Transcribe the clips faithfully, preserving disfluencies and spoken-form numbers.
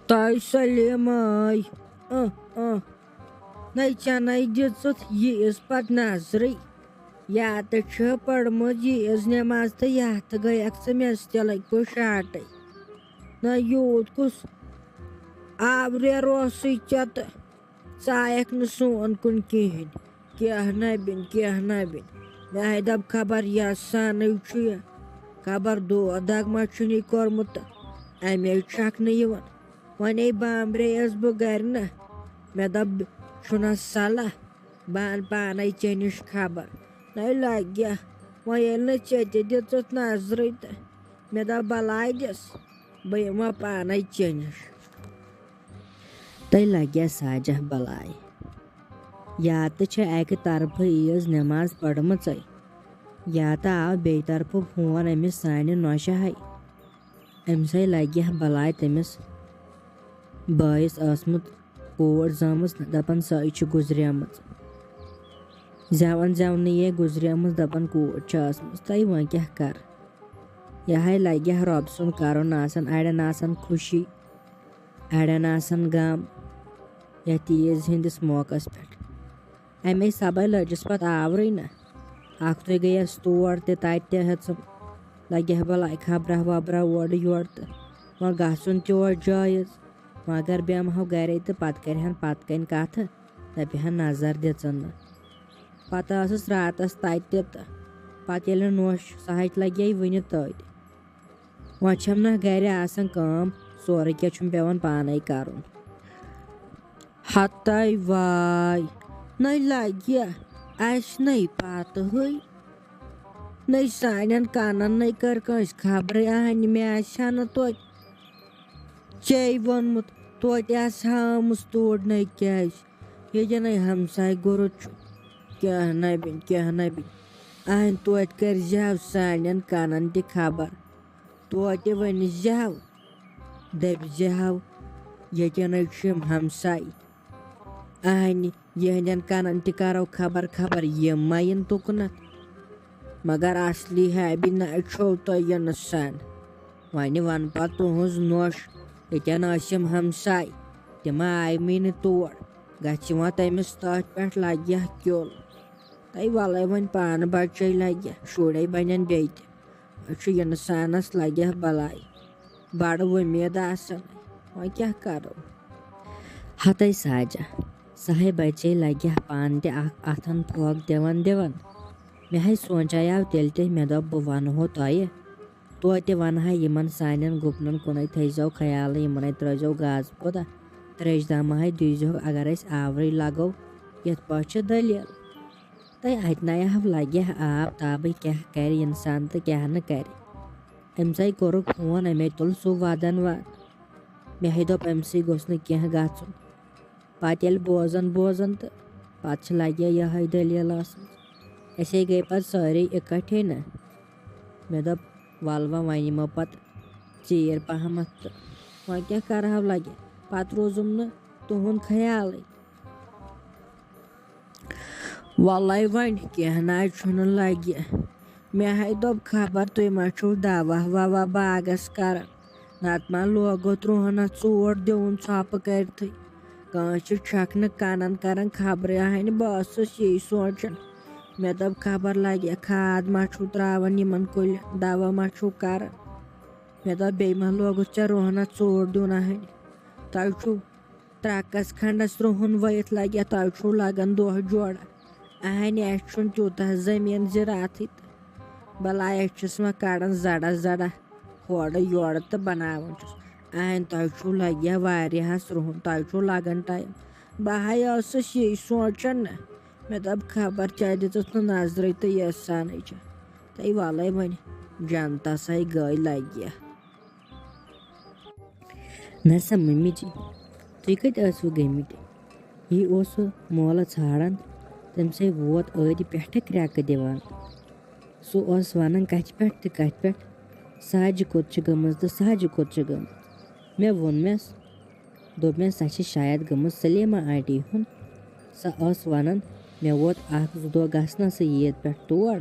تۄہہِ سلیمے۔ اہ، اہ۔ نَے ژےٚ نَے دِژٕتھ یہِ عِزت پتہٕ نظرٕے۔ یا تہٕ چھِ پٔرمٕژ یہِ عِز نٮ۪ماز تہٕ یا تہٕ گٔیَکھ ژٕ مےٚ سۭتۍ لٔگۍ پٲٹھۍ شاٹٕے۔ نہ یوٗت کُس آوریر اوسُے ژےٚ تہٕ ژٕ آیَکھ نہٕ سون کُن کِہیٖنۍ۔ کیٛاہ نبِن، کیٛاہ نبِن۔ مےٚ ہَے دَپ خبر یَس سانٕے چھُ یہِ۔ خبر دود دَگ ما چھُن یہِ کوٚرمُت تہٕ اَمے چھَکھ نہٕ یِوان۔ وۄنۍ بامبرے ٲس بہٕ گرِ نہ۔ مےٚ دوٚپ، چھُنہ صلاح، بہٕ اَنہٕ پانے ژےٚ نِش خبر۔ نَے لگہِ، وۄنۍ ییٚلہِ نہٕ ژےٚ تہِ دِژٕتھ نظرٕے تہٕ مےٚ دوٚپ، بلاے دِس، بہٕ یِمہٕ پانے ژےٚ نِش۔ تۄہہِ لگہِ ساجہ بلاے۔ یا تہٕ چھِ اَکہِ طرفہٕ عیٖز نٮ۪ماز پٔرمٕژے، یا تہٕ آو بیٚیہِ طرفہٕ فون أمِس سانہِ نوشہِ ہاے۔ أمِس ہے لگہِ ہا بلاے تٔمِس بٲیِس ٲسمٕژ کوٗر زامٕژ، دَپان سۄے چھِ گُزریمٕژ۔ زٮ۪وان زٮ۪ونٕے یے گُزریمٕژ، دَپان کوٗر چھِ ٲسمٕژ۔ تَے وۄنۍ کیٛاہ کَرٕ؟ یہِ ہے لگہِ ہا رۄب سُنٛد کَرُن آسان، اَڑٮ۪ن آسان خوشی، اَڑٮ۪ن آسان غم، یَتھ عیٖز ہِنٛدِس موقعس پٮ۪ٹھ۔ اَمے سببہٕ لٔجِس پَتہٕ آورٕے نہ۔ اَکھتُے گٔیَس تور تہِ، تَتہِ تہِ ہیٚژٕم۔ لَگہِ ہا بَلاے خبرا وبرا اورٕ یورٕ تہٕ وۄنۍ گژھُن تہِ اوس جٲیِز۔ مگر بیٚہمہٕ ہاو گَرے تہٕ پَتہٕ کَرِہَن پَتہٕ کَنۍ کَتھٕ، دَپہِ ہَن نظر دِژٕن نہٕ۔ پَتہٕ ٲسٕس راتَس تَتہِ تہِ تہٕ پَتہٕ ییٚلہِ نوٚش سۄ ہَے لَگے وٕنہِ تٔتۍ۔ وۄنۍ چھَم نہ گرِ آسان کٲم، سورُے کینٛہہ چھُم پٮ۪وان پانے کرُن۔ ہتاے واے، نٔے لگہِ اَسہِ نٔے پتہٕے۔ نٔے سانٮ۪ن کنن نٔے کٔر کٲنٛسہِ خبرٕے، اہنہِ مےٚ آسہِ ہا نہٕ توتہِ ژےٚ ووٚنمُت، توتہِ آسہٕ ہا آمٕژ توٗرۍ نٔے کیٛازِ؟ ییٚتٮ۪ن ہے ہمساے گُرُت چھُ۔ کیٛاہ نبِن، کیٛاہ نبِن۔ اہنہِ توتہِ کٔرۍ زیو سانٮ۪ن کنن تہِ خبر۔ توتہِ ؤنۍ زیو، دٔپۍ زیو، ییٚتٮ۪ن ہے چھِ یِم ہمساے۔ اہنہِ یِہنٛدٮ۪ن کنن تہِ کرو خبر خبر یِم ما یِن تُکنتھ۔ مگر اصلی ہیبی نہ چھو تۄہہِ یِنہٕ سن۔ وۄنۍ ون پتہٕ تُہنٛز نوٚش، ییٚتٮ۪ن ٲسۍ یِم ہمساے، تِم آیہِ مٕے نہٕ تور۔ گژھِ وۄنۍ تٔمِس تٔتھۍ پٮ۪ٹھ لگہِ ہا کیوٚل۔ تَے وَلَے وۄنۍ پانہٕ بَچَے لَگہِ، شُرۍ بَنَن بیٚیہِ تہِ۔ أسۍ چھِ اِنسانَس لَگہِ ہا بَلاے، بَڑٕ وۄمید آسان۔ وۄنۍ کیٛاہ کَرو؟ ہَتَے ساجہ، سۄ ہے بَچے لَگہِ ہا پانہٕ تہِ اَکھ اَتھَن پھوکھ دِوان دِوان۔ مےٚ ہے سونٛچایاو تیٚلہِ تہِ، مےٚ دوٚپ بہٕ وَنہو تۄہہِ۔ توتہِ وَنہٕ ہا یِمَن سانٮ۪ن گُپنَن کُنُے تھٲیزیو خیال، یِمَنَے ترٛٲیزیو گاسہٕ پودا، ترٛیش دامہٕ ہے دیٖزیوکھ، اگر أسۍ آورٕے لَگو، یِتھ پٲٹھۍ چھِ دٔلیٖل۔ تہٕ اَتہِ نَے ہا لَگہِ ہا آب تابٕے، کیٛاہ کَرِ اِنسان تہٕ کیٛاہ نہٕ کَرِ۔ أمۍ سٕے کوٚرُکھ فون، أمے تُل سُہ وَدَن وَد۔ مےٚ ہے دوٚپ، أمۍ سٕے گوٚژھ نہٕ کینٛہہ گژھُن۔ پَتہٕ ییٚلہِ بوزان بوزان تہٕ پَتہٕ چھِ لَگہِ ہا یِہوٚے دٔلیٖل آسان۔ أسے گٔے پَتہٕ سٲری اِکٹھے نہ۔ مےٚ دوٚپ، وَلہٕ وۄنۍ، وۄنۍ یِمو پَتہٕ ژیٖرۍ پَہمَتھ تہٕ وۄنۍ کیٛاہ کَرٕہَو لَگہِ، پَتہٕ روٗزُم نہٕ تُہُنٛد خیالٕے۔ وَلَے وۄنۍ کینٛہہ نہ حظ چھُنہٕ لَگہِ۔ مےٚ ہَے دوٚپ خبر تُہۍ ما چھِو دَوا وَوا باغَس کَران، نَتہٕ ما لوگُتھ رُہنَس ژوٗر دیُن ژھۄپہٕ کٔرِتھٕے۔ کٲنٛسہِ چھَکھ نہٕ کَنَن کَران خبرٕ ہَنہِ، بہٕ ٲسٕس یی سونٛچان۔ مےٚ دوٚپ خبر لَگہِ کھاد ما چھُو ترٛاوان یِمَن کُلٮ۪ن، دَوا ما چھُو کَران۔ مےٚ دوٚپ بیٚیہِ ما لوگُتھ ژےٚ رُہنَس ژوٗر دیُن ہَنہِ۔ تۄہہِ چھُو ترٛکَس کھنٛڈَس رُہُن ؤیِتھ لَگہِ، تۄہہِ چھُو لَگان دۄہ جوڑا۔ اَہَنہِ، اَسہِ چھُنہٕ تیوٗتاہ زٔمیٖن زِراعتھٕے تہٕ بَلاے اَسہِ چھِس وۄنۍ کَڑان زَڑا زَڑا ہورٕ یورٕ تہٕ بَناوان چھُس۔ اَہَنہِ، تۄہہِ چھُو لَگہِ ہا واریاہَس رُہُن، تۄہہِ چھُو لَگان ٹایم۔ بہٕ ہَے ٲسٕس یی سونٛچان نہ، مےٚ دوٚپ خبر ژےٚ دِژٕتھ نہٕ نظرٕے تہٕ یہِ سانٕے چھِ۔ تَے وَلَے وۄنۍ جنتَس ہَے گٔے لَگہِ۔ نہ سا مٔمی جی، تُہۍ کَتہِ ٲسوٕ گٔمٕتۍ؟ یہِ اوس سُہ مولہٕ ژھانٛڈان، تٔمۍ سٕے ووت أدۍ پٮ۪ٹھٕ کرٛٮ۪کہٕ دِوان۔ سُہ اوس وَنان کَتھِ پٮ۪ٹھ تہٕ کَتھِ پٮ۪ٹھ، ساجہِ کوٚت چھِ گٔمٕژ تہٕ ساجہِ کوٚت چھِ گٔمٕژ۔ مےٚ ووٚنمَس، دوٚپمَس، سۄ چھِ شاید گٔمٕژ سلیمہ آنٹی ہُنٛد۔ سۄ ٲس وَنان، مےٚ ووت اَکھ زٕ دۄہ گژھنَسٕے عیٖد پٮ۪ٹھ تور،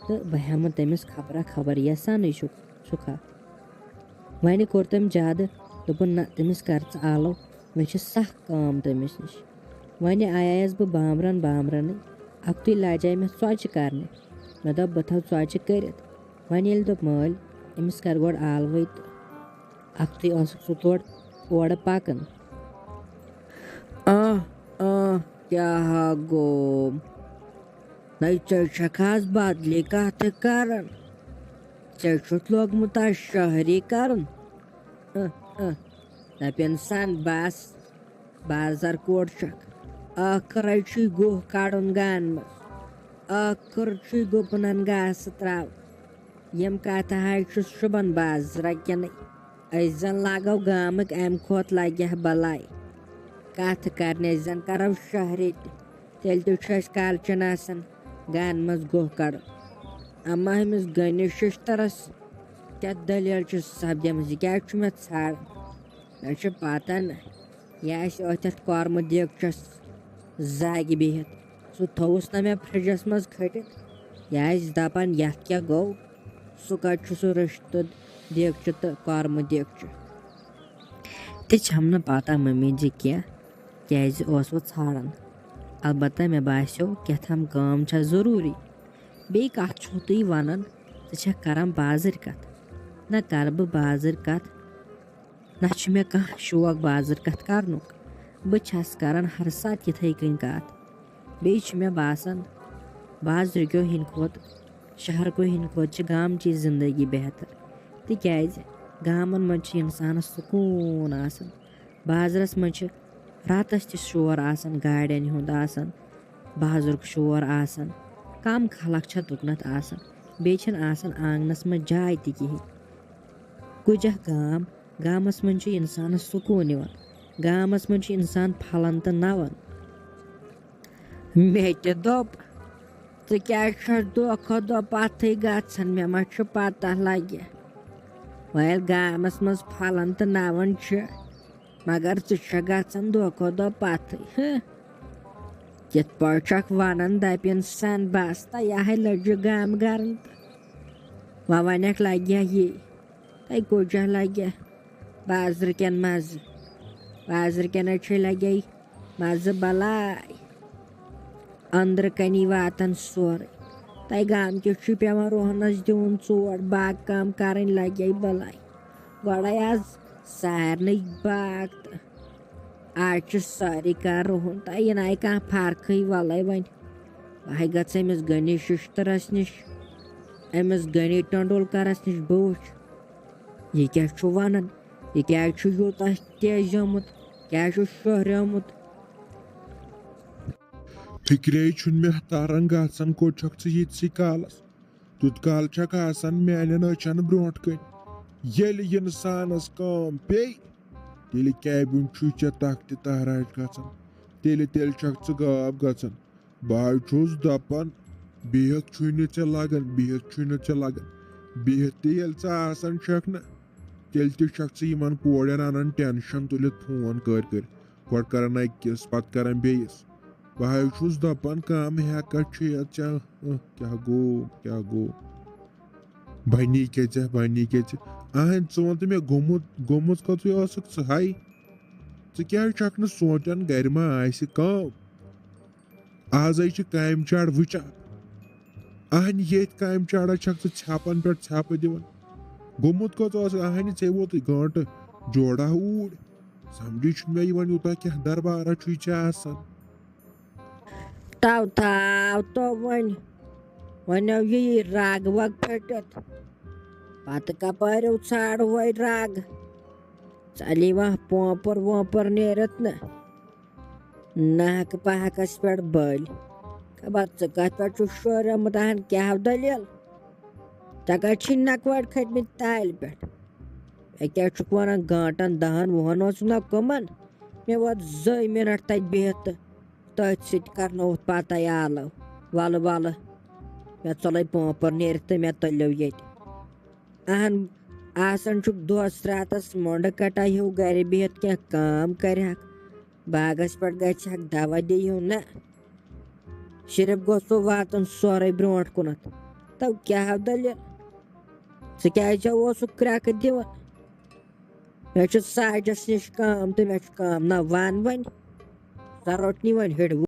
تہٕ بہٕ ہٮ۪مہٕ تٔمِس خبرا خبر یَسانٕے چھُکھ، چھُکھا۔ وۄنۍ کوٚر تٔمۍ زیادٕ دوٚپُن، "نہ، تٔمِس کر ژٕ آلو، مےٚ چھِ سخ کٲم تٔمِس نِش۔" وۄنۍ آیایس بہٕ بامبرن بامبرنٕے، اکھتُے لاجے مےٚ ژۄچہِ کرنہِ۔ مےٚ دوٚپ، "بہٕ تھاوٕ ژۄچہِ کٔرِتھ۔" وۄنۍ ییٚلہِ دوٚپ مٲلۍ، "أمِس کر گۄڈٕ آلوٕے تہٕ۔" اکھتُے اوسُکھ سُہ تورٕ اورٕ پکان۔ آہ، آہ، کیٛاہ ہا گوٚو؟ نَے ژےٚ چھَکھ آز بدلی کَتھٕ کَران؟ ژےٚ چھُتھ لوٚگمُت آز شٲعری کَرُن؟ اہ، اہ، دَپٮ۪ن سَن بَس، بازر کوٚٹ چھَکھ؟ ٲخٕر چھُے گُہہ کَڑُن گانہٕ منٛز، ٲخٕر چھُے گُپنَن گاسہٕ ترٛاوُن۔ یِم کَتھٕ ہاے چھُس شُبان بازرٕ کِنٕے۔ أسۍ زَن لاگو گامٕکۍ، اَمہِ کھۄتہٕ لَگہِ ہا بَلاے۔ کَتھٕ کَرنہِ أسۍ زَن کَرو شہری تہِ۔ تیٚلہِ تہِ چھُ اَسہِ کالچَن آسان گانہٕ منٛز گُہہ کَڑُن۔ اَما أمِس غنی شِشتٕرَس کیٛاہ دٔلیٖل چھِ سَپدیمٕژ؟ یہِ کیٛازِ چھُ مےٚ ژھانٛڈان؟ مےٚ چھِ پَتہ نہ، یہِ آسہِ أتھٮ۪تھ کۄرمہٕ دیگچَس زاگہِ بِہِتھ۔ سُہ تھوٚوُس نہ مےٚ فرجَس منٛز کھٔٹِتھ۔ یہِ آسہِ دَپان، "یَتھ کیٛاہ گوٚو؟ سُہ کَتہِ چھُ سُہ رِشتہٕ دیگچہِ تہٕ کۄرمہٕ دیگچہِ؟" تہِ چھَم نہٕ پَتہ مٔمی جی کینٛہہ، کیٛازِ اوس وۄنۍ ژھانٛڈان۔ البتہ مےٚ باسیو، کیٛاہ تام کٲم چھےٚ ضروٗری۔ بیٚیہِ کَتھ چھُو تُہۍ وَنان، ژٕ چھَکھ کَران بازٕرۍ کَتھ؟ نہ کَرٕ بہٕ بازٕرۍ کَتھ، نہ چھُ مےٚ کانٛہہ شوق بازٕرۍ کَتھ کَرنُک۔ بہٕ چھَس کَران ہر ساتہٕ یِتھَے کٔنۍ کَتھ۔ بیٚیہِ چھُ مےٚ باسان، بازرٕکیو ہِنٛدۍ کھۄتہٕ، شہرکیو ہِنٛدۍ کھۄتہٕ چھِ گامچی زندگی بہتر۔ تِکیٛازِ گامَن منٛز چھِ اِنسانَس سکوٗن آسان۔ بازرَس منٛز چھِ راتَس تہِ شور آسان، گاڑٮ۪ن ہُنٛد آسان، بازرُک شور آسان۔ کَم خلق چھےٚ تُکنَتھ آسان۔ بیٚیہِ چھَنہٕ آسان آنٛگنَس منٛز جاے تہِ کِہیٖنۍ۔ کُجَکھ گام، گامَس منٛز چھُ اِنسانَس سکوٗن یِوان۔ گامَس منٛز چھُ اِنسان پھَلان تہٕ نَوان۔ مےٚ تہِ دوٚپ، "ژٕ کیٛازِ چھَکھ دۄہ کھۄتہٕ دۄہ پَتھٕے گژھان؟ مےٚ ما چھُ پَتہ لَگہِ؟ وۄنۍ ییٚلہِ گامَس منٛز پھَلان تہٕ نَوان چھِ، مگر ژٕ چھَکھ گژھان دۄہ کھۄتہٕ دۄہ پَتھٕے، ہہ؟" تِتھ پٲٹھۍ چھَکھ وَنان، دَپٮ۪ن سَن بَس تہٕ یہِ ہَے لٔجہِ گامہٕ گَرَن تہٕ وۄنۍ وَنٮ۪کھ لَگہِ ہا یی۔ تۄہہِ کوٗتاہ لَگہِ بازرٕ کٮ۪ن مَزٕ؟ بازرٕ کٮ۪ن حظ چھِ لَگے مَزٕ بَلاے۔ أنٛدرٕ کَنی واتان سورُے۔ تۄہہِ گامکِس چھُ پٮ۪وان رُہنَس دیُن ژوٹ، باغہٕ کٲم کَرٕنۍ لَگے بَلاے۔ گۄڈَے آز سارنٕے باغ تہٕ آز چھِ سٲری کَران رُہُن، تہٕ یہِ نَے کانٛہہ فرقٕے۔ وَلَے وۄنۍ، بہٕ ہَے گژھٕ أمِس غنی شِشتٕرَس نِش، أمِس غنی ٹنڈولکَرَس نِش، بہٕ وٕچھِ، یہِ کیٛاہ چھُ وَنان؟ یہِ کیٛازِ چھُ یوٗتاہ تیزیومُت؟ کیٛازِ چھُ شہریومُت؟ فِکرے چھُنہٕ مےٚ تَران گژھان، کوٚت چھَکھ ژٕ ییٖتسٕے کالَس؟ تیُتھ کال چھَکھ آسان میٛانٮ۪ن أچھَن برٛونٛٹھ کَنۍ۔ ییٚلہِ اِنسانَس کٲم پیٚیہِ، تیٚلہِ کیٛابہِ ہُنٛد چھُے ژےٚ تَخ تہِ تَہراج گژھان۔ تیٚلہِ، تیٚلہِ چھَکھ ژٕ غاب گژھان۔ بہٕ حظ چھُس دَپان، بِہِتھ چھُے نہٕ ژےٚ لَگان، بِہِتھ چھُے نہٕ ژےٚ لَگان۔ بِہِتھ تہِ ییٚلہِ ژٕ آسان چھَکھ نہ، تیٚلہِ تہِ چھَکھ ژٕ یِمَن کورٮ۪ن اَنان ٹٮ۪نشَن تُلِتھ فون کٔرۍ کٔرۍ۔ گۄڈٕ کَران أکِس، پَتہٕ کَران بیٚیِس۔ بہٕ حظ چھُس دَپان، کَم ہٮ۪کَتھ چھُ یَتھ ژےٚ، اہ، کیٛاہ گوٚو، کیٛاہ گوٚو؟ بَنی کیٛاہ ژےٚ، بَنی کیٛاہ ژےٚ؟ اَہَن، ژٕ وَن تہٕ مےٚ، گوٚمُت، گوٚمُت کَتُے اوسُکھ ژٕ ہَے؟ ژٕ کیٛازِ چھَکھ نہٕ سونٛچان گَرِ ما آسہِ کٲم؟ آزَے چھِ کامہِ چاڑ وٕچھان۔ اَہَنہِ ییٚتھۍ کامہِ چاڑَس چھَکھ ژٕ ژھٮ۪پَن پٮ۪ٹھ ژھٮ۪پہٕ دِوان۔ گوٚمُت کَتُے اوسُکھ؟ اَہَنہِ ژےٚ ووتُے گٲنٛٹہٕ جوڑا اوٗرۍ۔ سَمجھے چھُنہٕ مےٚ یِوان، یوٗتاہ کیٛاہ دربارہ چھُے ژےٚ آسان۔ تَو تھاو تو وۄنۍ، وۄنۍ آو یہِ راگ واگ پھٔٹِتھ۔ پَتہٕ کَپٲرۍ ژھانٛڈ وۄنۍ راگ؟ ژَلہِ وۄنۍ پونٛپُر وونٛپُر نیرِتھ نہ۔ ناحق پاحقس پٮ۪ٹھ بٔلۍ۔ خبر ژٕ کتھ پٮ۪ٹھ چھُکھ شوریومُت، اہن کیٛاہ دٔلیٖل؟ ژےٚ کتہِ چھِی نکوڑ کھٔتمٕتۍ تالہِ پٮ۪ٹھ؟ مےٚ کیٛاہ چھُکھ ونان، گٲنٹن دہن وُہن اوسُکھ نا کٕمن؟ مےٚ ووت زٕے مِنٹ تتہِ بِہِتھ تہٕ تٔتھۍ سۭتۍ کرنووُتھ پتے آلو۔ ولہٕ ولہٕ، مےٚ ژوٚلے پونٛپر نیٖرِتھ تہٕ مےٚ تُلِو ییٚتہِ۔ اہن، آسان چھُکھ دۄہس راتس مۄنڈٕ کٹا ہیوٗ گرِ بِہِتھ، کینٛہہ کٲم کرِ ہاکھ، باغس پٮ۪ٹھ گژھِ ہاکھ، دوا دِیہِ ہیوٗ نہ۔ صرف گوٚژھ سُہ واتُن سورُے برونٛٹھ کُنتھ۔ تو کیٛاہ دٔلیٖل؟ ژٕ کیٛازِ اوسُکھ کرٛٮ۪کہٕ دِوان؟ مےٚ چھُ ساجس نِش کٲم تہٕ مےٚ چھُ کٲم نہ وَن وۄنۍ۔ سۄ رٔٹ نی وۄنۍ ہیٚرِ